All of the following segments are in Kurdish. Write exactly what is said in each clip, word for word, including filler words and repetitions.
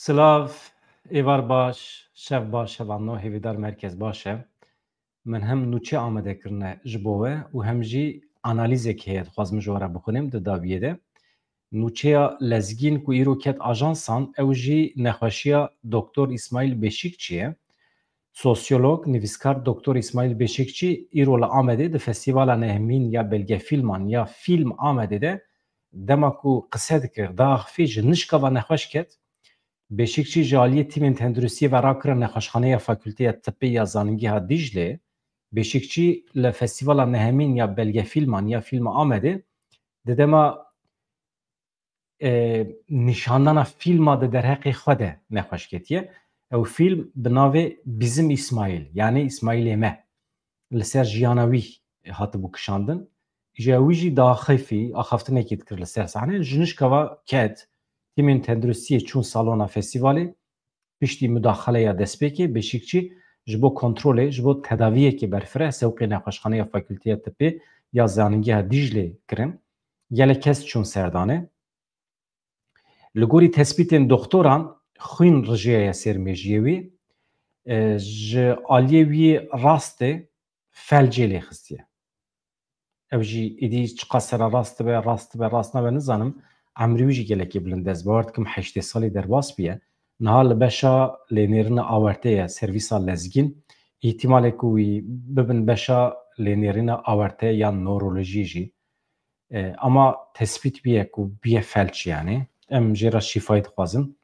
Silav, êvar baş, şev baş, hevalno, hêvîdar merkez baş e. Min hem nûçe amade kirine ji bo we û hem jî analîzek heye dixwazim ji we re bixwînim di dawiyê de. Nûçeya Lezgîn ku îro ket ajansan, ew jî nexweşiya Doktor Îsmaîl Beşîkçî ye. Sosyolog, nivîskar Doktor Îsmaîl Beşîkçî îro li Amedê di Festîvala Nehemîn ya Belgefîlman ya Fîlm Amedê de dema ku qise dikir, diaxifî, ji nişka ve nexweş ket. Beşîkçî ji aliyê tîmên tenduristiyê ve rakire nexweşxaneya Fakulteya Tibê ya Zanîngeha Dîclê. Beşîkçî li Festîvala Nehemîn ya Belgefîlman ya Fîlm Amedê di dema e, nîşandana fîlma di derheqê xwe de nexweş ketiye. Ew fîlm bi navê Bizim İsmail, yanî Îsmaîlê me, li ser jiyana wî hatibû kişandin. Îja wî jî diaxifî, axaftinekî dikir li ser sahne. Ji nişka ve ket, tîmên tenduristiyê çûn salona festîvalê. Piştî mudaxaleya destpêkê, Beşîkçî ji bo kontrolê, ji bo tedaviyekê berfireh sewqê nexweşxaneya Fakulteya Tibê ya Zanîngeha Dîclê kirin. Gelek kes çûn serdane. Li gorî tespîtên doxtoran, xwîn rijiyaye ser mêjiyê wî. E, ji aliyê wî rastê felcê lê xistiye. Ew jî êdî çiqas sererast dibe, rast dibe, rast nabe, nizanim. Emrî wî jî gelekî bilind e. Ez bawer dikim heştê salî derbas biye. Niha li beşa lênêrina awerte ye, servîsa lezgîn. Îhtimalê ku wî bibin beşa lênêrina awerte yan newrolojiyê jî. E, ama tespît biye ku biye felç yani. Em jê re şîfayî dixwazin.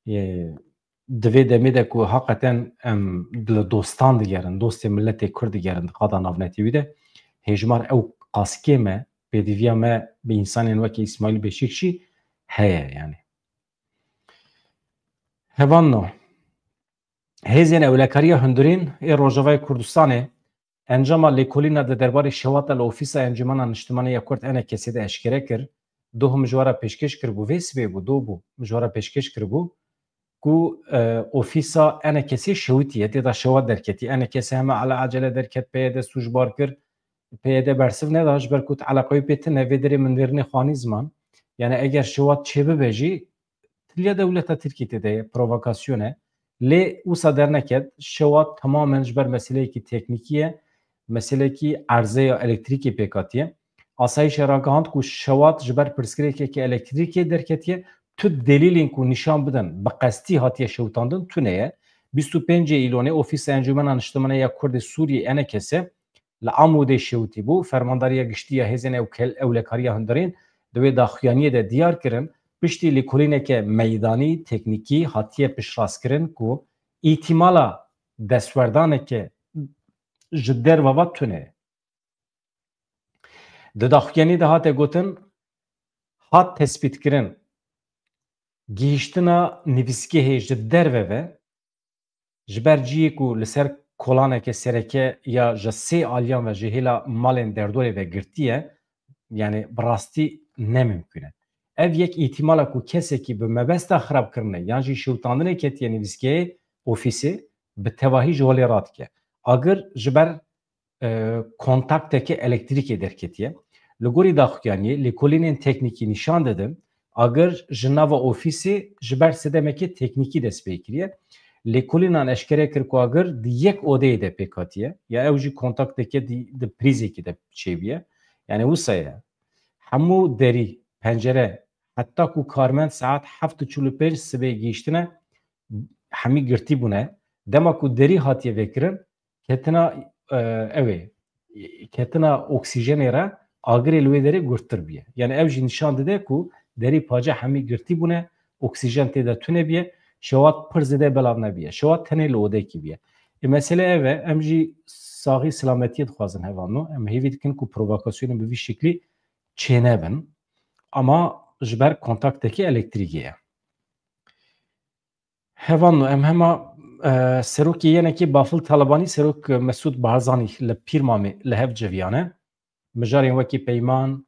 E, di vê demê de ku haqeten em li dostan digerin, dostê miletê Kurd digerin di qada navnetewî de, hêjmar ew qas kêm e, pêdiviya me bi însanên wekî Îsmaîl Beşîkçî heye yani. Hevalno, hêzên ewlekariya hundirîn ê Rojavayê Kurdistanê encama lêkolîna di derbarê şewata li Ofîsa Encûmena Niştimanî ya Kurd, E N K S, de eşkere kir. Doh min ji we re pêşkêş kiribû, vê sibê bû, doh bû, min ji we re pêşkêş kiribû ku, e, ofîsa E N K S şewitiye, tê de şewat derketî. E N K S heme ele acele derket, P Y D sûcbar kir, P Y D bersiv neda, ji ber ku eleqa wî pê tune, vê derê min nêrînê xwe anî ziman. Yani eger şewat çêbibe jî, tiliya dewleta Tirkî tê de ye, provokasyon e. Lê wisa derneket, şewat temamen ji ber meseleyekî teknîkî ye, meselekî erzeya elektrîkê pêk hatiye. Asayîşê ragihand ku şewat ji ber pirsgirêkeke elektrîkê derketiye, tu delîlên ku nîşan bidin bi qestî hatiye şewitandin tune ye. Bîst û pêncê Îlonê Ofîsa Encûmena Niştimanê ya Kurdê Sûriyê, E N K S, li Amûdê şewitî bû. Fermandariya Giştî ya Hêzên Ewkel-, Ewlekariya Hundirîn di wê daxuyaniyê de diyar kirin, piştî lêkolîneke meydanî, teknîkî hatiye piştrast kirin ku îtîmala destwerdaneke ji derve ve tune ye. Di daxuyaniyê de hate gotin, hat tespîtkirin gihîştina nivîskehê ji derve ve, ji ber cihê ku li ser kolaneke sereke ya ji sê aliyan ve ji hêla malên derdorê ve girtî ye, yani bi rastî ne mimkûn e. Ev yek îhtimala ku kesekî bi mebesta xirabkirinê yan jî şewitandinê ketiye nivîskeyê ofîsê, bi tevahî ji holê radike. Agir ji ber e, kontakteke elektrîkê derketiye. Li gorî daxuyaniyê, lêkolînên teknîkî nîşan didin, agir ji nava ofîsê ji ber sedemeke teknîkî dest pê kiriye. Lêkolînan eşkere kir ku agir di yek odeyê de pêk hatiye, ya ew jî kontakteke di, di prîzekî de çêbûye. Yani wisa ye. Hemû derî, pencere, heta ku karmend saet heft û çil û pênc sibê gihîştine, hemî girtî bûne. Dema ku derî hatiye vekirin, ketina, e, ew ê, ketina oksîjenê re agirê li wê derê gurttir bûye. Yani ew jî nîşan dide ku derî pace hemî girtî bûne, oksîjen tê de tune bûye, şewat pir zêde belav nebûye. Şewat tenê li odekî bûye. Ê, mesele ev e, em jî saxî selametiyê dixwazin hevalno. Em hêvî dikin ku provokasyonên bi vî şeklî çênebin. Ama ji ber kontaktekî elektrîkê ye. Hevalno, em hema, e, serokê yenekê Bafil Talebanî, serok Mesûd Barzanî li Pîrmamê li hev civiyane. Mijarên wekî peyman,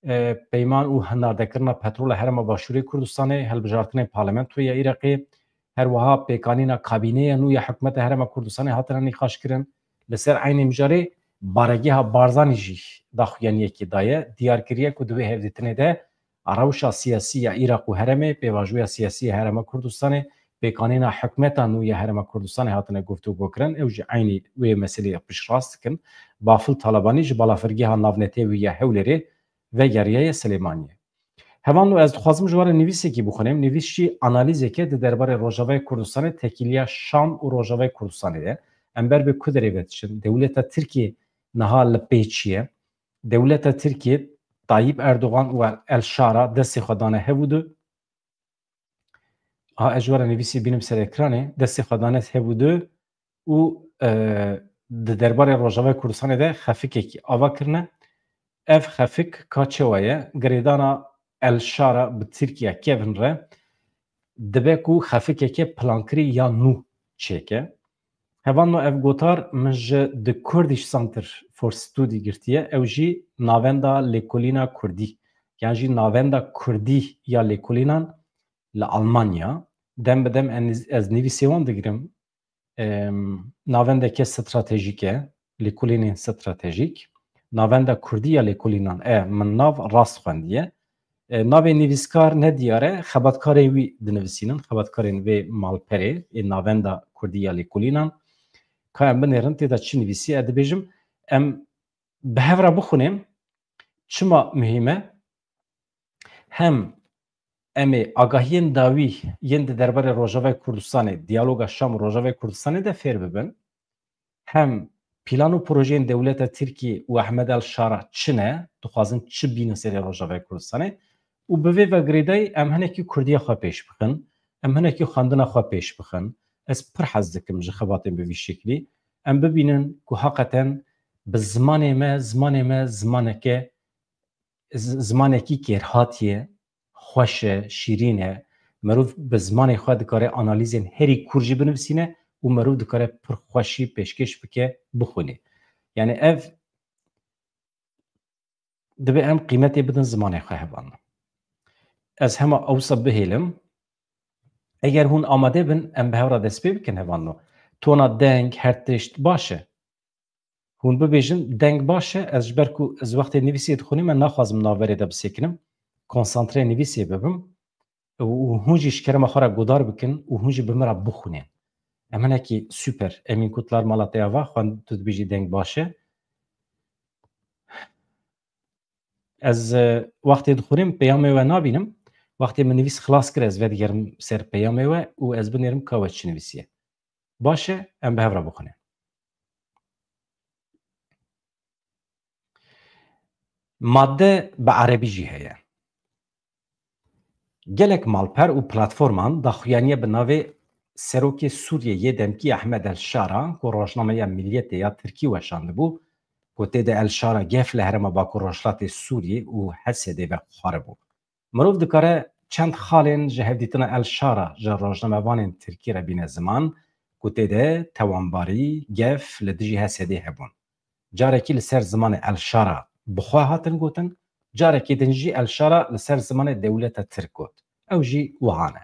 e, peyman û hinardekirina petrola Herêma Başûrê Kurdistanê, hilbijartinên parlamentoyê ya Iraqê, her wiha pêkanîna kabîneya nû ya hikûmeta Herêma Kurdistanê hatine nîqaşkirin. Li ser eynî mijarê baregeha Barzanî jî daxuyaniyekê daye, diyar kiriye ku di wê hevdîtinê de Rewşa siyasî ya Iraq û herêmê, pêvajoya siyasî ya Herêma Kurdistanê, pêkanîna hikûmeta nû ya Herêma Kurdistanê hatine guftûgokirin. Ew jî eynî wê meseleyê piştrast dikin. Bafil Talebanî ji balafirgeha navnetewî ya Hewlêrê vegeriyaye Silêmaniyê. Hevalno, ez dixwazim ji we re nivîsekî bixwînim. Nivîs jî analîzek e di derbarê Rojavayê Kurdistanê, tekîliya Şam û Rojavayê Kurdistanê de. Em ber bi ku derê ve diçin? Dewleta Tirkiyê niha li pêçî ye. Dewleta Tirkiyê, Tayyip Erdogan û El Şara destê xwe dane hev û du. Aha, ez ji we re nivîsî bînim ser ekranê. Destê xwe dane hev û du û, e, di derbarê Rojavayê Kurdistanê de xefikekî ava kirine. Ev xefik ka çawa ye? Girêdana El Şara bi Tirkiye kevin re dibe ku xefikeke plankirî ya nû çêke. Hevalno, ev gotar min ji The Kurdish Center for Study girtiye. Ew jî navenda lêkolîna kurdî, yan jî navenda kurdî ya lêkolînan li Almanya. Dem bi dem en-, ez nivîsê wan digirim. Em, navendeke stratejîk e, lêkolînên stratejîk. Navenda kurdî ya lêkolînan e, min nav rast xwendiye. E, navê nivîskar ne diyar e, xebatkarên wî dinivîsînin, xebatkarên vê malperê, ê navenda kurdî ya lêkolînan. Ka em binêrin, tê de çi nivîsî, ez dibêjim, em bi hev re bixwînin. Çima muhîm e? Hem em ê agahiyên dawî yên di derbarê Rojavayê Kurdistanê, diyaloga Şam û Rojavayê Kurdistanê de fêr bibin, hem plan û projeyên dewleta Tirkî û Ehmed El Şara çi ne, dixwazin çi bînin serê Rojavayê Kurdistanê û bi vê ve girêdayî em hinekî kurdiya xwe pêş bixin, em hinekî xwendina xwe pêş bixin. Ez pir hez dikim ji xebatên bi vî şeklî. Em bibînin ku heqeten bi zimanê me, zimanê me zimaneke, z-, zimanekî kêrhatî ye, xweş e, şîrîn e. Merov bi zimanê xwe dikare analîzên herî kûr jî binivîsîne û merov dikare pir xweşî pêşkêş bike, bixwîne. Yani ev dibe em qîmetê bidin zimanê xwe, hevalno. Ez hema ewsa bihêlim. Eger hûn amade bin, em bi hev re dest pê bikin, hevalno. Tona deng, her tişt baş e. Hûn bibêjin, deng baş e, ez ji ber ku ez wextê nivîsê dixwînim, me naxwazim navberê de bisekinim. Konsantrê nivîsê bibim. Û, û hûn jî ji kerema xwe re godar bikin û hûn jî bi min re bixwînin. Em hinekî super. Emîn Kutlar mala te ava, xwend tu dibêjî deng baş e. Ez, e, wextê dixwînim peyamê we nabînim. Wextê min nivîs xilas kir, ez vedigerim ser peyamê we û ez binêrim ka we çi nivîsiye. Baş e, em bi hev re bixwînin. Madde bi erebî jî heye. Gelek malper û platforman daxuyaniye bi navê Serokê Sûriyê yê demkî Ehmed El Şara, ku rojnameya Milliyetê ya Tirkî weşandibû, ku tê de El Şara gef li herêma Bakur Rojhilatê Sûriyê û H S D'ê ve xwaribû. Mirov dikare çend xalên ji hevdîtina El Şara ji rojnamevanên Tirkî re bîne ziman, ku tê de tewanbarî, gef li dijî H S D'ê hebûn. Carekî li ser zimanê El Şara bi xwe hatin gotin, carekî din jî El Şara li ser zimanê dewleta Tirk got. Ew jî wiha ne.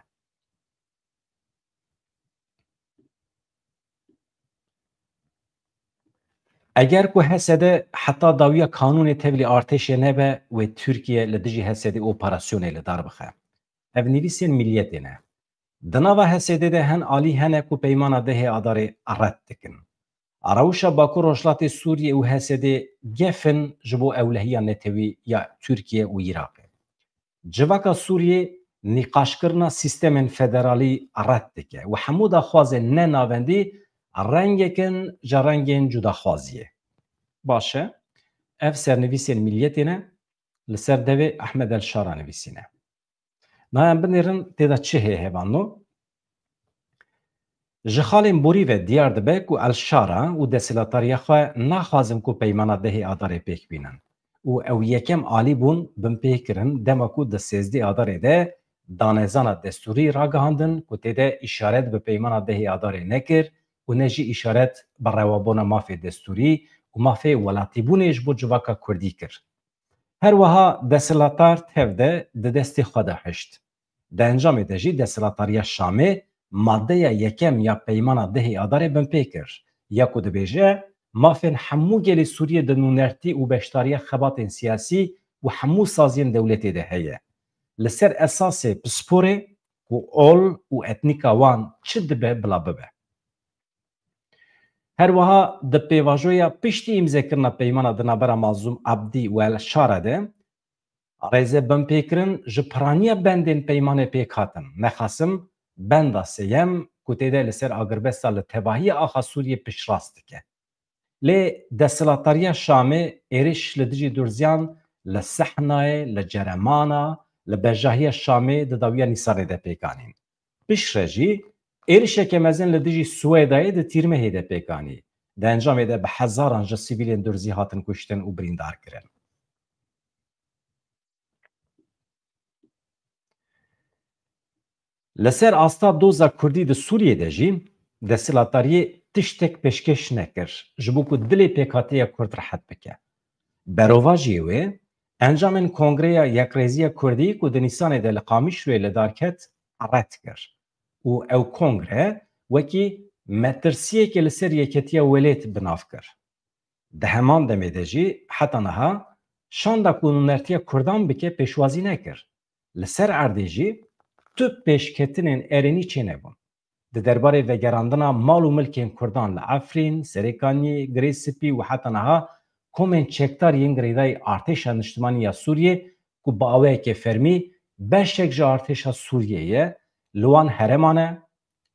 Eger ku H S D heta dawiya kanûnê tevlî artêşê nebe, wê Tirkiye li dijî H S D operasyonê li dar bixe. Ev nivîsên Milliyetê ne. Di nava H S D de hen alî hene ku peymana dehê Adarê red dikin. Rewşa Bakur Rojhilatê Sûriyê û H S D gef in ji bo ewlehiya netewî ya Tirkiye û Iraqê. Civaka Sûriyê nîqaşkirina sîstemên federalî red dike û hemû daxwazên ne navendî rengek in ji rengên cudaxwaziyê. Baş e, ev sernivîsên Milliyetê ne, li ser devê Ehmed El Şara nivîsîne. Niha em binêrin tê de çi heye, hevalno. Ji xalên borî ve diyar dibe ku El Şara û desthilatdariya xwe naxwazin ku peymana dehê Adarê pêk bînin û ew yekem alî bûn binpê kirin dema ku di sêzdeh Adarê de danezana destûrî ragihandin ku tê de îşaret bi peymana dehê Adarê nekir û ne jî îşaret bi rewabûna mafê destûrî û mafê welatîbûnê ji bo civaka kurdî kir. Her wiha desthilatdar tev de di destê xwe de hişt. Di encamê de jî desthilatdariya Şamê maddeya yekem ya peymana dehê Adarê binpê kir, ya ku dibêje, mafên hemû gelê Sûriyê di nûnertî û beşdariya xebatên siyasî û hemû saziyên dewletê de heye. li ser esasê pisporê ku ol û etnîka wan çi dibe bila bibe. Her wiha di pêvajoya piştî îmzekirina peymana di navbera Mazlûm Abdî û El Şara de rêze binpêkirin ji piraniya bendên peymanê pêk hatin. Nexasim benda sêyem ku tê de li ser agirbesta li tevahiya axa Sûriyê piştrast dike. Lê desthilatdariya Şamê êrîş li dijî Durziyan li Sehnayê, li Ceremana, li bejahiya Şamê di dawiya Nîsanê de pêk anîn. Piştre jî êrişeke mezin li dijî Swêdayê di Tîrmehê de pêk anî. Di encamê de bi hezaran ji sivîlên Durzî hatin kuştin û birîndar kirin. Li ser asta doza Kurdî di Sûriyê de jî desthilatdariyê tiştek pêşkêş nekir, ji bo ku dilê pêkhateya Kurd rehet bike. Berovajiyê wê, encamên Kongreya Yekrêziya Kurdî ku di Nîsanê de li Qamişloyê li dar ket, red kir û ew kongre wekî metirsiyekê li ser yeketiya welêt bi nav kir. Di heman demê de jî heta niha şanda ku nûnertiya Kurdan bike pêşwazî nekir. Li ser erdê jî tu pêşketinên erênî çênebûn. Di derbarê vegerandina mal û milkên Kurdan li Efrîn, Serêkaniyê, Girê Spî û heta niha komên çekdar yên girêdayî artêşa niştimanî ya Sûriyê ku bi awayekê fermî beşek ji artêşa Sûriyê ye, li wan hereman e,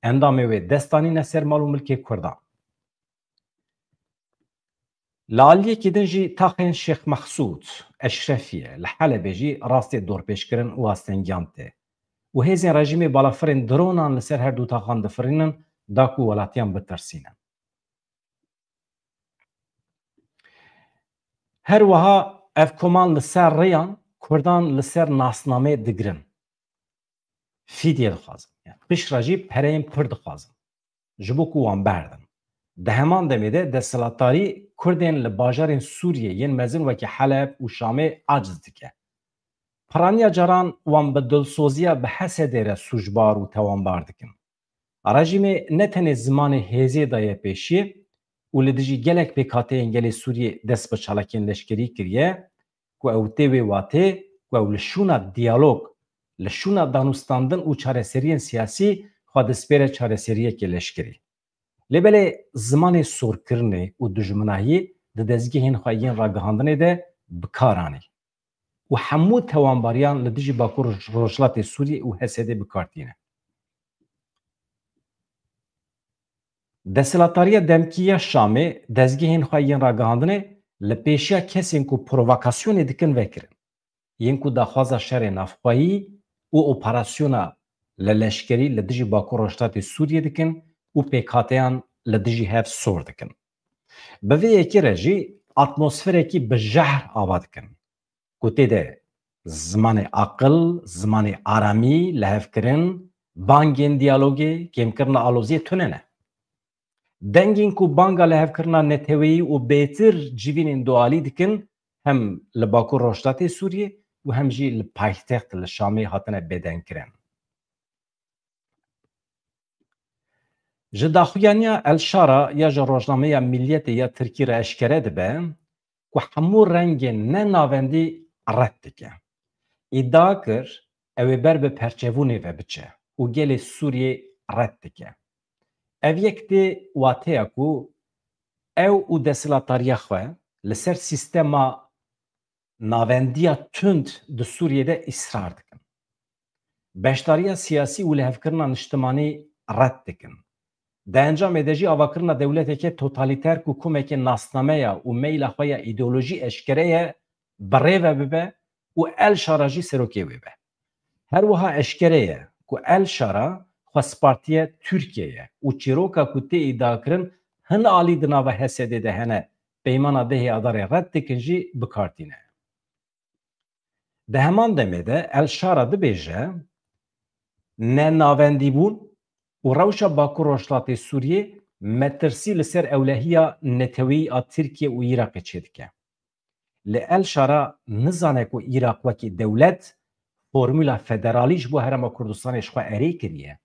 endamê wê dest danîne ser mal û milkê Kurdan. Li aliyekî din jî taxên Şêx Mexsûd, Eşrefiye, li Helebê jî rastê dorpêçkirin û astengiyan tê û hêzên rejîmê balafirên dronan li ser her du taxan difirînin da ku welatiyan bitirsînin. Her wiha ev koman li ser rêyan Kurdan li ser nasnameyê digirin. Fîdye dixwazin. Yani piştre jî pereyên pir dixwazin. Ji bo ku wan berdin. Di heman demê de desthilatdarî Kurdên li bajarên Sûriyê yên mezin wekî Heleb û Şamê aciz dike. Piraniya caran wan bi dilsoziya bi H S D'ê re sûcbar û tewanbar dikin. Rejîmê ne tenê zimanê hêzê daye pêşiyê û li dijî gelek pêkhateyên gelê Sûriyê dest bi çalakiyên leşkerî kiriye ku ew tê wê watê ku ew li şûna diyalog, li şûna danûstandin û çareseriyên siyasî xwe dispêre çareseriyekê leşkerî. Lê belê zimanê sorkirinê û dijminahiyê di dezgehên xwe yên ragihandinê de bi kar anî û hemû tewanbariyan li dijî Bakur Roj-, Rojhilatê Sûriyê û H S D'ê bi kar tîne. Desthilatdariya demkî ya Şamê dezgehên xwe yên ragihandinê li pêşiya kesên ku provokasyonê dikin vekirin. Yên ku daxwaza şerê navxweyî û operasyona li leşkerî li dijî Bakur Rojhilatê Sûriyê dikin û pêkhateyan li dijî hev sor dikin. Bi vê yekê re jî atmosferekî bi jehr ava dikin ku tê de zimanê aqil, zimanê aramî, lihevkirin, bangên diyalogê, kêmkirina aloziyê tune ne. Dengên ku banga lihevkirina neteweyî û bêtir civînên dualî dikin, hem li Bakur Rojhilatê Sûriyê û hem jî li paytext li Şamê hatine bêdengkirin. Ji daxuyaniya El Şara ya ji rojnameya Milliyetê ya Tirkî re eşkere dibe ku hemû rengên ne navendî red dike. Îdia kir, ew ê ber bi perçebûnê ve biçe û gelê Sûriyê red dike. Ev yek tê wateya ku ew û desthilatdariya xwe li ser sîstema navendiya tund di Sûriyê de îsrar dikin. Beşdariya siyasî û lihevkirina niştimanî red dikin. Di encamê de jî avakirina dewleteke totalîter ku komeke nasnameya û meyla xwe ya îdeolojî eşkere ye, bi rê ve bibe û El Şara jî serokê wê be. Her wiha eşkere ye ku El Şara xwespatiye Tirkiyê ye û çîroka ku tê îdiakirin hin alî di nava H S D'ê de hene, peymana dehê Adarê red dikin jî bi kar tîne. Di heman demê de El Şara dibêje, nenavendîbûn û rewşa Bakur Rojhilatê Sûriyê metirsî li ser ewlehiya neteweyî a Tirkiye û Iraqê çêdike. Lê El Şara nizane ku Iraq wekî dewlet formula federalî ji bo Herêma Kurdistanê ji xwe erê kiriye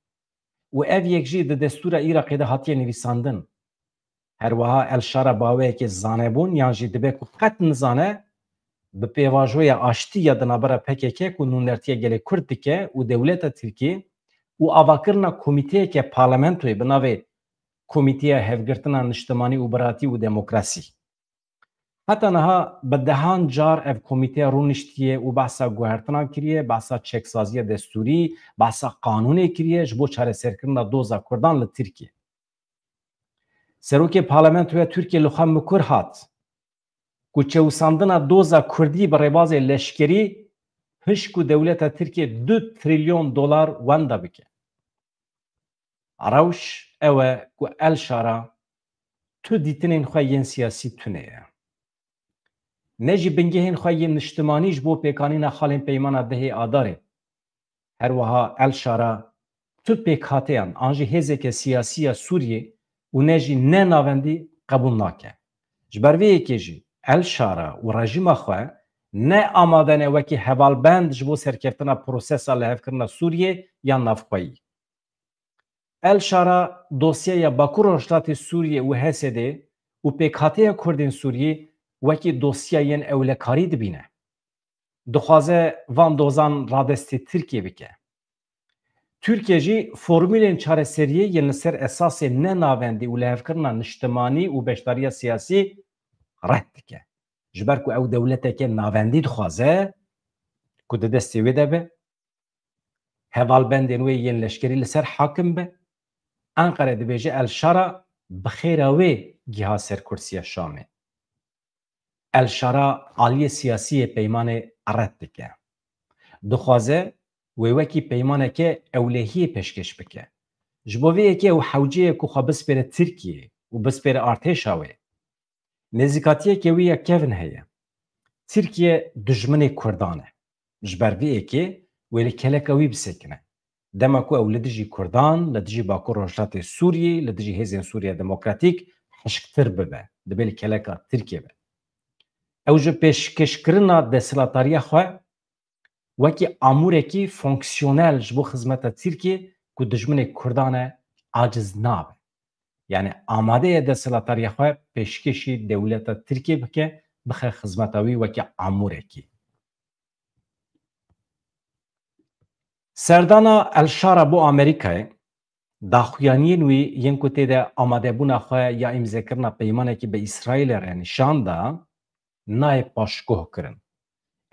û ev yek jî di destûra Iraqê de hatiye nivîsandin. Her wiha El Şara bi awayekê zanebûn yan jî dibe ku qet nizane bi pêvajoya aştî ya di navbera P K K ku nûnertiya gelê Kurd dike û dewleta Tirkiyê û avakirina komîteyeke parlamentoyê bi navê Komîteya Hevgirtina Niştimanî û Biratî û Demokrasî. Heta niha bi dehan car ev komîteya rûniştiye û behsa guhertinan kiriye, behsa çeksaziya destûrî, behsa qanûnê kiriye ji bo çareserkirina doza Kurdan li Tirkiyê. Serokê Parlamentoya Tirkiyê li xwe mikur hat ku çewsandina doza Kurdî bi rêbazê leşkerî hişk û dewleta Tirkiyê du trilyon dolar wenda bike. Rewş ew e ku El Şara tu dîtinên xwe yên siyasî tune ye. Ne jî bingehên xwe yên niştimanî ji bo pêkanîna xalên peymana dehê Adarê. Her wiha El Şara tu pêkhateyan an jî hêzeke siyasî ya Sûriyê û ne jî ne navendî qebûl nake. Ji ber vê yekê jî El Şara û rejîma xwe ne amade ne wekî hevalbend ji bo serkeftina prosesa lihevkirina Sûriyê yan navxweyî. El Şara dosyeya Bakur Rojhilatê Sûriyê û H S D'ê û pêkhateya Kurdên Sûriyê wekî dosyayên ewlekarî dibîne. Dixwaze van dozan radestê Tirkiyê bike. Tirkiye jî formûlên çareseriyê yên li ser esasê nenavendî û lihevkirina niştimanî û beşdariya siyasî red dike. Ji ber ku ew dewleteke navendî dixwaze ku di destê wê de be, hevalbendên wê yên leşkerî li ser hakim be, Enqere dibêje El Şara bi xêra wê giha ser kursiya Şamê. El Şara aliyê siyasî yê peymanê red dike. Dixwaze wê wekî peymaneke ewlehiyê pêşkêş bike. Ji bo vê yekê ew hewce ye ku xwe bispêre Tirkiyê û bispêre artêşa wê. Nêzîkatiyeke wî ya kevin heye. Tirkiye dijminê Kurdan e. Ji ber vê yekê wê li keleka wî bisekine. Dema ku ew li dijî Kurdan, li dijî Bakur Rojhilatê Sûriyê, li dijî Hêzên Sûriya Demokratîk hişktir bibe, dibê li keleka Tirkiye be. Ew ji pêşkêşkirina desthilatdariya xwe wekî amûrekî fonksiyonel ji bo xizmeta Tirkiyê ku dijminê Kurdan e aciz nabe. Yani amade ye desthilatdariya xwe pêşkêşî dewleta Tirkiyê bike, bixe xizmeta wî wekî amûrekî. Serdana El Şara bo Amerîkayê, daxuyaniyên wî yên ku tê de amadebûna xwe ya îmzekirina peymanekî bi Îsraîlê re nîşan da, nayê paşguh kirin.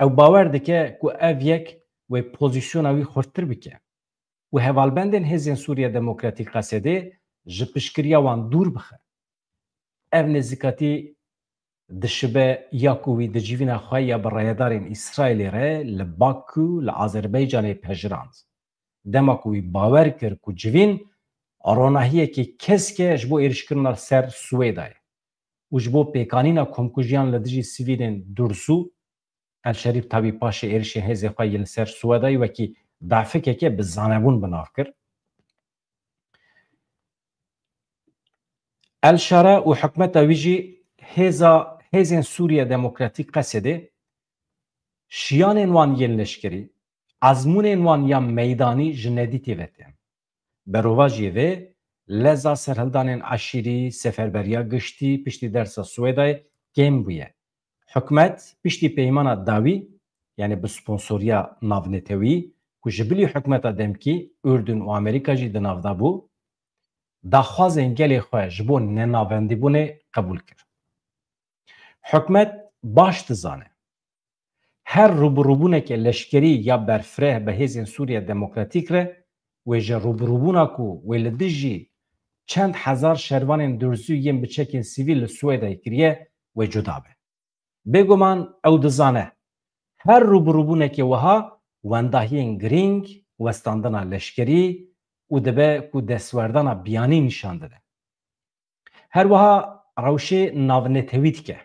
Ew bawer dike ku ev yek wê pozîsyona wî xurttir bike û hevalbendên Hêzên Sûriya Demokratîk, Qesedê, ji piştgiriya wan dûr bixe. Ev nêzîkatî dişibe ya ku wî di civîna xwe ya bi rayedarên Îsraîlê re li Bakû li Azerbaycanê pejirand. Dema ku wî bawer kir ku civîn ronahiyekî kesk e ji bo êrişkirina li ser Swêdayê û ji bo pêkanîna komkujiyan li dijî sivîlên Durzû, El Şerîf tabî paşê êrişên hêzên xwe yên li ser Swêdayê wekî dafikeke bi zanebûn bi nav kir. El Şara û hikûmeta wî jî hêza, hêzên Sûriya Demokratîk, Qesedê, şiyanên wan yên leşkerî, ezmûnên wan ya meydanî ji nedîtî ve tên. Berovajiyê vê, leza serhildanên eşîrî, seferberiya giştî piştî dersa Swêdayê kêm bûye. Hikûmet piştî peymana dawî, yani bi sponsoriya navnetewî, ku ji bilî hikûmeta demkî, Urdun û Amerîka jî di nav de bû, daxwazên gelê xwe ji bo nenavendîbûnê qebûl kir. Hikûmet baş dizane, her rûbirûbûneke leşkerî ya berfireh bi hêzên Sûriya Demokratîk re, wê ji rûbirûbûna ku wê li dijî çend hezar şervanên Durzû yên bi çekên sivîl li Swêdayê kiriye, wê cuda be. Bêguman ew dizane, her rûbirûbûneke wiha wendahiyên girîng, westandina leşkerî û dibe ku destwerdana biyanî nîşan dide. Her wiha rewşê navnetewî dike.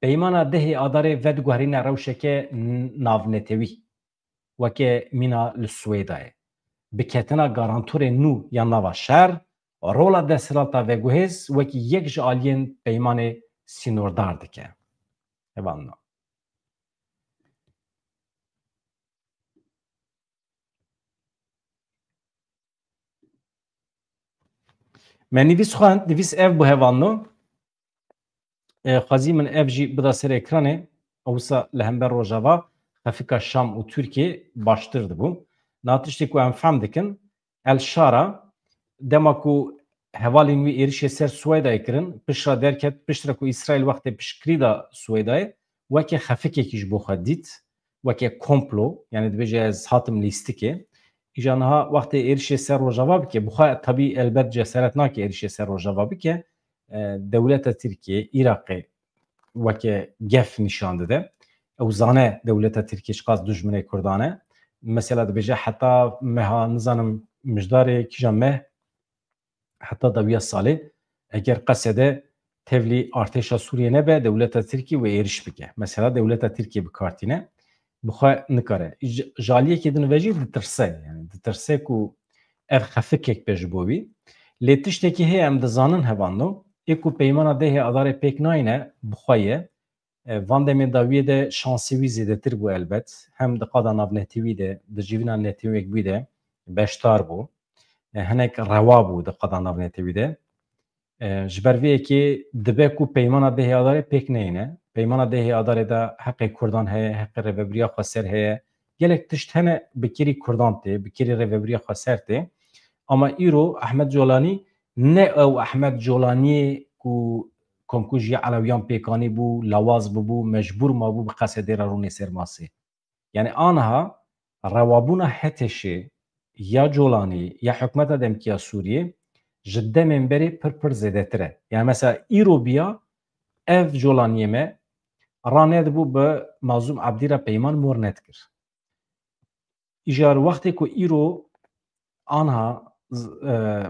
Peymana dehê Adarê vediguherîne rewşeke n-, navnetewî, weke mîna li Swêdayê. Bi ketina garantorên nû ya nava şer, rola desthilata veguhêz wekî yek ji aliyên peymanê sînordar dike. Hevalno. Me nivîs xwend, nivîs ev bû hevalno. E, xwezî min ev jî bida ser ekranê. Ewsa li hember Rojava xefika Şam û Tirkiyê baştir dibû. Na tiştê ku em fehm dikin, El Şara, dema ku hevalên wî êrişê ser Swêdayê kirin, piştre derket, piştre ku Îsraîl wextê piştgirî da Swêdayê, weke xefikekî ji bo xwe dît, weke komplo, yani dibêje ez hatim lîstikê. Îja niha wextê êrişê ser Rojava bike, bi xwe tabî elbet cesaret nake êrişê ser Rojava bike, e, dewleta Tirkiyê, Iraqê weke gef nîşan dide. Ew zane dewleta Tirkiyê çiqas dijminê Kurdan e. Mesela dibêje heta meha, nizanim, mijdarê kîja meh, heta dawiya salê, eger Qesede tevlî artêşa Sûriyê nebe, dewleta Tirkiyê wê êriş bike. Mesela dewleta Tirkiyê bi kar tîne, bi xwe nikare. Ji, ji aliyekê din ve jî ditirse, yani ditirse ku ev xefikek be ji bo wî. Lê tiştekî heye em dizanin hevando, ê ku peymana dehê Adarê pêk nayîne bi xwe ye. E, van demê dawiyê de şansê wî zêdetir bû elbet. Hem di qada navnetewî de, di civîna netewî yekbûyî de beşdar bû. E, hinek rewa bû di qada navnetewî de. E, ji ber vê yekê dibe ku peymana dehê Adarê pêk neyne. Peymana dehê Adarê de heqê Kurdan heye, heqê rêvebiriya xweser heye. Gelek tişt hene bi kirî Kurdan tê, bi kirî rêvebiriya xweser tê. Ama îro Ahmet Colanî ne ew Ahmet Colaniyê ku komkujiya Elewiyan pêkanî bû, lawaz bibû, mecbûr mabû bi Qesedê re rûnê ser masê. Yani aniha rewabûna HTŞê ya Colanî ya hikûmeta demkî ya Sûriyê ji demên berê pir pir zêdetir e. Yani mesela îro biya ev Colaniyê me ranedibû bi Mazlûm Ebdî re peyman mor nedikir. Îjar wextê ku îro anha z-, e,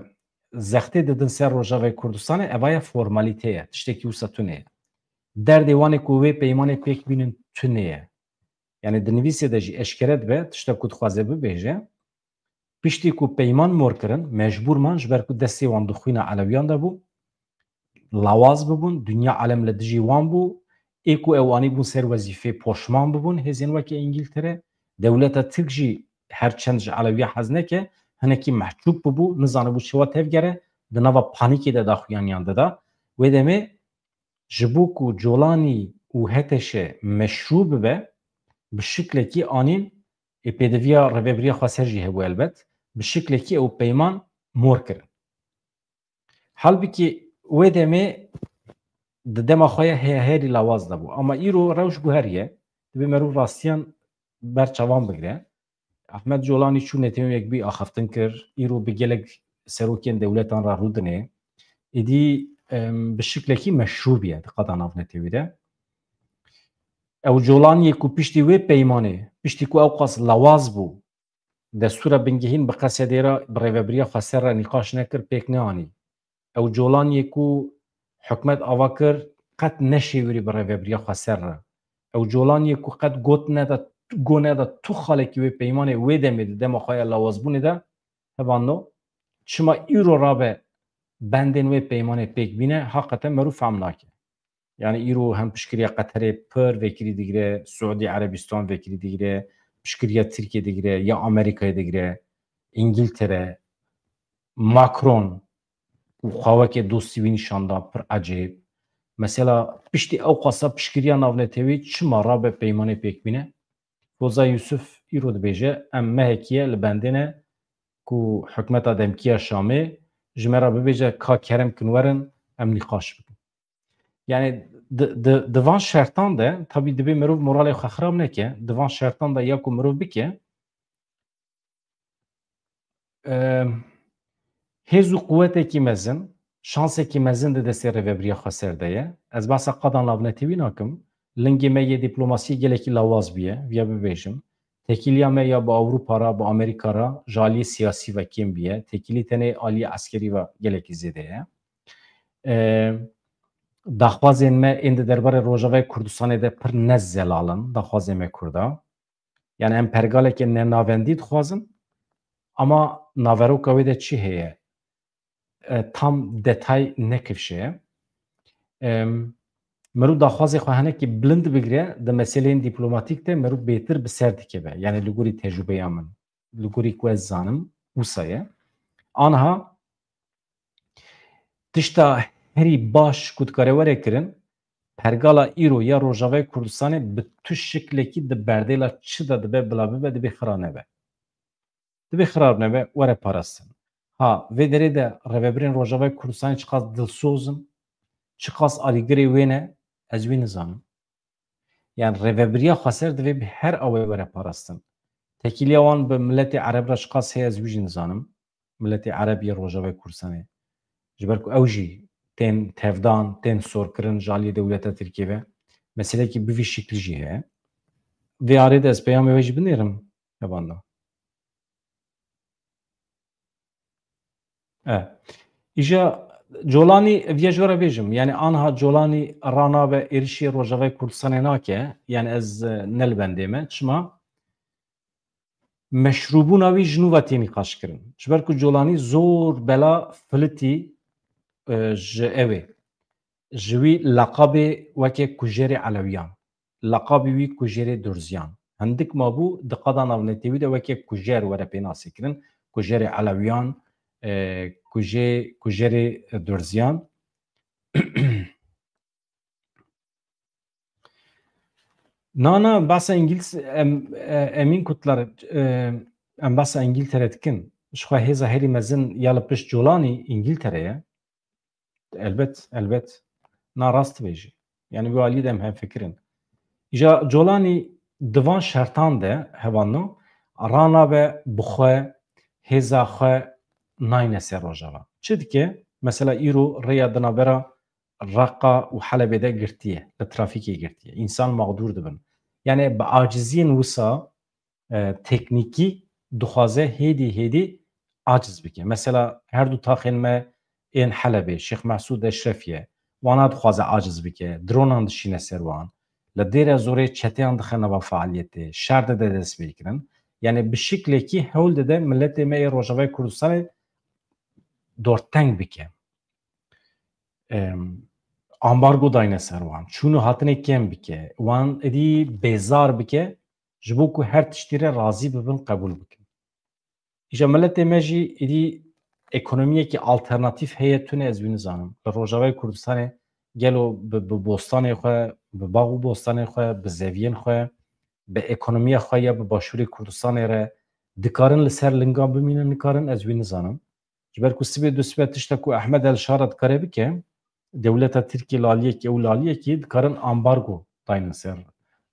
zextê didin ser Rojavayê Kurdistanê, evaya formalîte ye, tiştekî wisa tune ye. Derdê wan ê ku wê peymanê pêk bînin tune ye. Yani di nivîsê de jî eşkere dibe, tişta ku dixwaze bibêje, piştî ku peyman mor kirin, mecbûr man, ji ber ku destê wan di xwîna Elewiyan de bû, lawaz bibûn, dinya alem li dijî wan bû, ê ku ew anîbûn ser wezîfê poşman bibûn, hêzên weke Îngîltere, dewleta Tirk jî her çend ji Elewiya hez neke, hinekî mehcûb bibû, nizanibû çawa tevgere, di nava panîkê de daxuyaniyan dida. Wê demê ji bo ku Colanî û HTŞ meşrû bibe, bi şiklekî anîn, ê pêdiviya rêvebiriya xweser jî hebû elbet, bi şiklekî ew peyman mor kirin. Halbikî wê demê di dema xwe ya heye herî lawaz de bû. Ama îro rewş guheriye, dibê merûv rastiyan ber çavan bigire. Ahmet Colanî çû netewên yekbûyî axaftin kir, îro bi gelek serokên dewletan re rûdinê. Êdî, em, bi şiklekî meşrû bûye di qada navnetewî de. Ew Colaniyê ku piştî wê peymanê, piştî ku ew qas lawaz bû, destûra bingehîn bi Qesedê re, bi rêvebiriya xweser re nîqaş nekir, pêk neanî. Ew Colaniyê ku hikûmet ava kir, qet neşêwirî bi rêvebiriya xweser re. Ew Colaniyê ku qet got neda, go neda tu xalekî wê peymanê wê demê di dema xwe ya lawazbûnê de, hevando, çima îro rabe bendên wê peymanê pêk bîne, haqeten merû fehm nake. Yani îro hem piştgiriya Qeterê pir vekirî digire, Suudî Erebistan vekirî digire, piştgiriya Tirkiyê digire, ya Amerîkayê digire, Îngiltere, Macron û xawekê dostî wî nîşan da, pir ecêb. Mesela piştî ew qasa piştgiriya navnetewî çima rabe peymanê pêk bîne? Foza Yusuf îro dibêje, em mehekî ye li bendê ne ku hikûmeta demkî ya Şamê ji me re bibêje, ka kerem kin werin, em nîqaş bikin. Yani di, di, di van şertan de, tabî dibê mirov moralê xwe xirab neke, di van şertan de ya ku mirov bike, e, hêz û quwetekî mezin, şansekî mezin di destê rêvebiriya xweser de ye. Ez behsa qada navnetewî nakim. Lingê me yê dîplomasiyê gelekî lawaz bûye, viya bibêjim. Têkiliya me ya bi Ewropa re, bi Amerîka re ji aliyê siyasî ve kêm bûye. Têkilî tenê aliyê eskerî ve gelekî zêde ye. E, daxwazên me ên di derbarê Rojavayê Kurdistanê de pir ne zelal in, daxwazê me Kurda. Yani em pergaleke nenavendî dixwazin, ama naveroka wê de çi heye? E, tam detay nekifşe. Em, mirov daxwazê xwe hinekî bilind bigire, di meseleyên dîplomatîk de mirov bêtir bi ser dikeve. Yani li gorî tecrûbeya min, li gorî ku ez zanim, wisa ye. Aniha tişta herî baş ku dikare were kirin, pergala îro ya Rojavayê Kurdistanê bi tu şiklekî di berdêla çi de dibe bila bibe, dibê xira nebe. Dibê xira nebe, were parastin. Ha, vê derê de rêvebirên Rojavayê Kurdistanê çiqas dilsoz in, çiqas alîgirê wê ne, ez wî nizanim. Yani rêvebiriya xweser divê bi her awê were parastin. Tekîliya wan bi miletê Ereb re çiqas heye, ez wî jî nizanim. Miletê Ereb yê Rojavayê Kurdistanê. Ji ber ku ew jî tên tevdan, tên sorkirin ji aliyê dewleta Tirkiyê ve. Meselekî bi vî şiklî jî heye. Vê arê de ez peyamê we jî binêrim, hevalno. E. Îja Colanî, viya ji we re bêjim. Yani anha Colanî ranabe êrişî Rojavayê Kurdistanê nake. Yani ez, e, ne li bendê me. Çima? Meşrûbûna wî ji nû ve tê nîqaşkirin. Ji ber ku Colanî zor bela filitî, e, ji ew ê. Ji wî leqabê weke kujerê Elewiyan. Leqabê wî kujerê Durziyan. Hindik mabû di qada navnetewî de weke kujer were pênasê kirin. Kujerê Elewiyan, e, kujê, kujerê Durziyan. Na, na, behsa Îngîliz, em, e, Emîn Kutlar, e, em behsa Îngîltere dikin. Ji xwe hêza herî mezin ya li pişt Colanî Îngîltere ye. Elbet, elbet. Na rast dibêjî. Yani wî alî de em hemfikir in. Îja Colanî di van şertan de, hevalno, ranabe bi xwe, hêza xwe nayne ser Rojava. Çi dike? Mesela îro rêya di navbera Reqa û Helebê de girtiye, li trafîkê girtiye. Însan mexdûr dibin. Yani bi aciziyên wisa, e, teknîkî dixwaze hêdî hêdî aciz bike. Mesela her du taxên me ên Helebê, Şêx Mesûd Eşrefiye, wana dixwaze aciz bike, dronan dişîne ser wan, li Dêre Zorê çeteyan dixe nava faaliyetê, şer dide destpêkirin. Yani bi şiklekî hewl dide miletê me yê Rojavayê Kurdistanê dorteng bike. Em, ambargo dayne ser wan, çûn û hatinê kêm bike, wan êdî bêzar bike, ji bo ku her tiştî re razî bibin, qebûl bikin. Îja miletê me jî êdî ekonomiyekî alternatîf heye tune, ez wî nizanim. Li Rojavayê Kurdistanê gelo bi, bi bostanê xwe, bi bax û bostanê xwe, bi zeviyên xwe, bi ekonomiya xwe ya bi Başûrê Kurdistanê re dikarin li ser lingan bimînin, nikarin, ez wî nizanim. Ji ber ku sibê du sibe tişta ku Ehmed El Şara dikare bike, dewleta Tirkiyê li aliyekî, ew li aliyekî dikarin ambargo daynin ser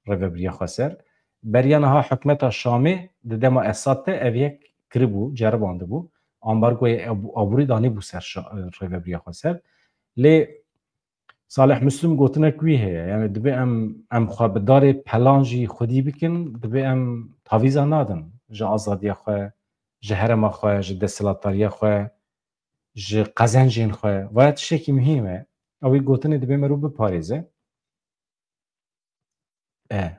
rêvebiriya xweser. Beriya niha hikûmeta Şamê di dema Esad de ev yek kiribû, ceribandibû. Ambargoyê ab-, aborî danîbû ser şa-, rêvebiriya xweser. Lê Salih Muslim gotinek wî heye, yani dibê em, em xwe bi darê pelan jî xwedî bikin, dibê em tavîza nadin ji azadiya xwe, ji herêma xwe, ji desthilatdariya xwe, ji qezencên xwe. Vaya tiştekî muhîm e. Ew ê gotinê dibê merû biparêze. E.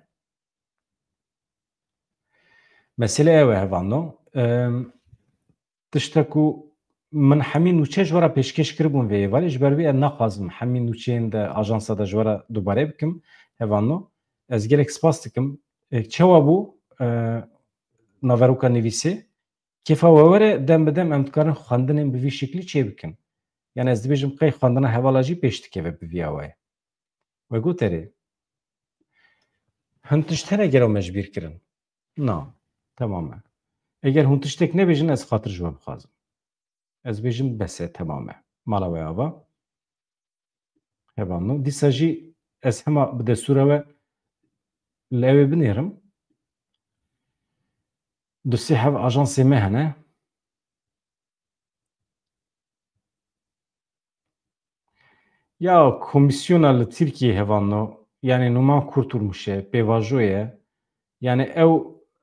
Mesele ew e, hevalno. Em, tişta ku min hemî nûçe ji we re pêşkêş kiribûn vê êvarê, ji ber wî ez naxwazim hemî nûçeyên de ajansa de ji we re dubare bikim, hevalno. Ez gelek spas dikim. E, çawa bû, e, naveroka nivîsê? Kêfa we were, dem bi dem em dikarin xwendinên bi vî şiklî çêbikin. Yani ez dibêjim qey xwendina hevala jî pêş dikeve bi vî awayê. We got erê. Hin tişt hene gelo me ji bîr kirin? Na, temam e. Eger hûn tiştek nebêjin, ez xatir ji we bixwazim. Ez bêjim bes e, temam e. Mala we ava. Hevalno. Dîsa jî ez hema bi destûra we li ew ê binêrim. Du sê hev ajansê me hene. Ya komîsyona li Tirkiyê, hevalno, yani Numan Kurtulmuş e, pêvajo ye. Yani ew,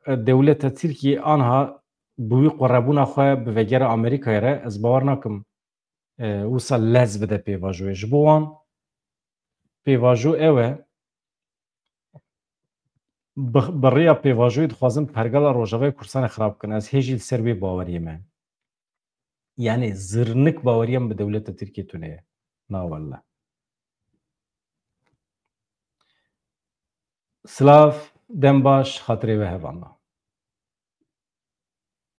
e, dewleta Tirkiyê anha bi wî qurebûna xwe bi vegera Amerîkayê re, ez bawer nakim, e, wisa lez bide pêvajoyê. Ji bo wan pêvajo ew e, bi, bi rêya pêvajoyê dixwazin pergala Rojavayê Kurdistanê xirab bikin. Ez hê jî li ser wê baweriyê me. Yani zirnik baweriya min bi dewleta Tirkiyê tune ye. Na welle. Silav, dem baş, xatirê we hevalno.